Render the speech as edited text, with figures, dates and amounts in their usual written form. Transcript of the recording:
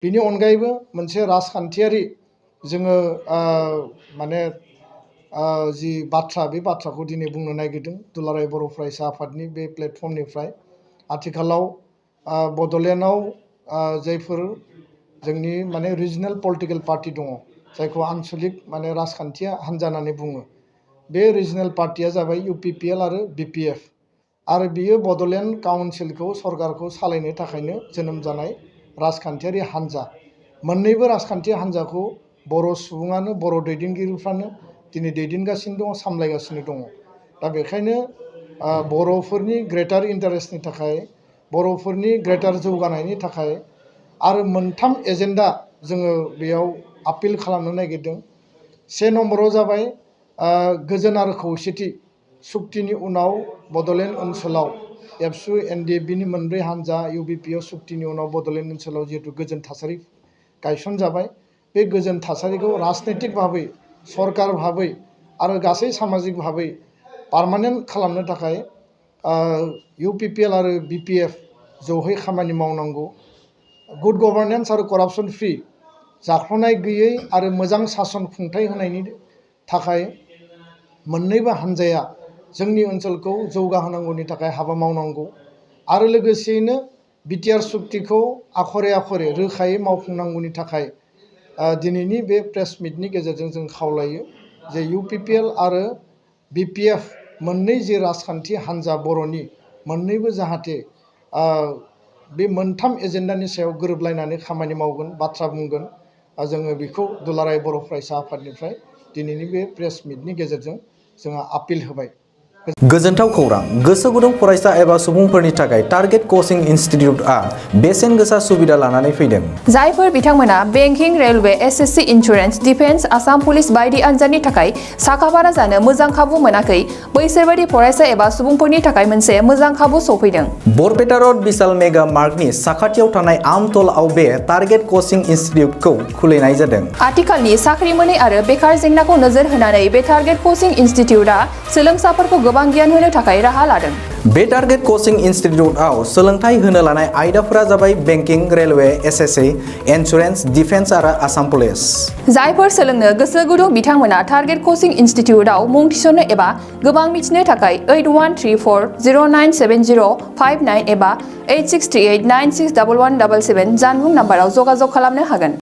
बिनि अनगायैबो मोनसे राजखान्थियारि जोङो माने जि बाथ्रा बे बाथ्राखौ दिनै बुंनो नागिरदों दुलाराय बर' फरायसा आफादनि बे प्लेटफर्मनिफ्राय आथिखालाव बड'लेण्डआव जायफोर जोंनि माने रिजनेल पलिटिकेल पार्टी दङ जायखौ आन्सलिक माने राजखान्थि हान्जा होननानै बुङो बे रिजनेल पार्टीया जाबाय UPPL आरो BPF आरो बियो बड'लेण्ड काउन्सिलखौ सरकारखौ सालायनो थाखायनो जोनोम जानाय राजखान्थियारि हान्जा मोननैबो राजखान्थि हान्जाखौ बर' सुबुङानो बर' दैदेनगिरिफ्रानो दिनै दैदेनगासिनो दङ सामलायगासिनो दङ दा बेखायनो बर'फोरनि ग्रेटार इन्टारेस्टनि थाखाय बर'फोरनि ग्रेटार जौगानायनि थाखाय आरो मोनथाम एजेन्डा जोङो बेयाव आपिल खालामनो नागिरदों से नम्बराव जाबाय गोजोन आरो खौसेथि सुक्तिनि उनाव बड'लेण्ड ओनसोलाव एबसु NDFBनि मोनब्रै हान्जा UBPO सुक्तिनि उनाव बड'लेण्ड ओनसोलाव जिहेतु गोजोन थासारि गायसनजाबाय बे गोजोन थासारिखौ राजनैतिक भाबै सरकार भाबै आरो गासै सामाजिक भाबै पार्मानेन्ट खालामनो थाखाय UPPL आरो BPF ज'है खामानि मावनांगौ गुड गभर्नेन्स आरो करापसन फ्रि जाख्ल'नाय गैयै आरो मोजां सासन खुंथाय होनायनि थाखाय मोननैबो हान्जाया जोंनि ओनसोलखौ जौगाहोनांगौनि थाखाय हाबा मावनांगौ आरो लोगोसेयैनो बिटिआर सुक्तिखौ आखरे आखरे रोखायै मावफुंनांगौनि थाखाय दिनैनि बे प्रेस मिटनि गेजेरजों जों खावलायो जे UPPL आरो BPF मोननै जे राजखान्थि हान्जा बर'नि मोननैबो जाहाथे बे मोनथाम एजेन्डानि सायाव गोरोबलायनानै खामानि मावगोन बाथ्रा बुंगोन जोङो बेखौ दुलाराय बर' फरायसा आफादनिफ्राय दिनैनि बे प्रेस मिटनि गेजेरजों जोङो आपिल होबाय। गोजोनथाव खौरां गोसो गुदुं फरायसा एबा सुबुंफोरनि थाखाय टारगेट कोचिं इनस्टिट्यूटआ बेसेन गोसा सुबिदा लानानै फैदों। जायफोर बिथांमोना banking railway SSC insurance defence Assam police बायदि आनजादनि थाखाय साखाफारा जानो मोजां खाबु मोनाखै बैसोरबायदि फरायसा एबा सुबुंफोरनि थाखाय मोनसे मोजां खाबु सफैदों। बरपेटा रोड विशाल मेगा मार्टनि साखाथियाव थानाय आमतलाव बे टारगेट कोचिं इनस्टिट्यूटखौ खुलिनाय जादों। आथिखालनि साख्रि मोनै आरो बेकार जेंनाखौ नोजोर होनानै बे टारगेट कोचिं इनस्टिट्यूटआ सोलोंसाफोरखौ गोबां गियान होनो थाखाय राहा लादों। बे टारगेट कोचिं इनस्टिट्यूटआव सोलोंथाइ होनो लानाय आयदाफोरा जाबाय banking railway SSC insurance defence आरो आसाम पुलिस। जायफोर सोलोंनो गोसो गुदुं बिथांमोना टारगेट कोचिं इनस्टिट्यूटआव मुं थिसननो एबा गोबां मिथिनो थाखाय 8134097059 एबा 8638961177 जानबुं नाम्बाराव जगाजग खालामनो हागोन।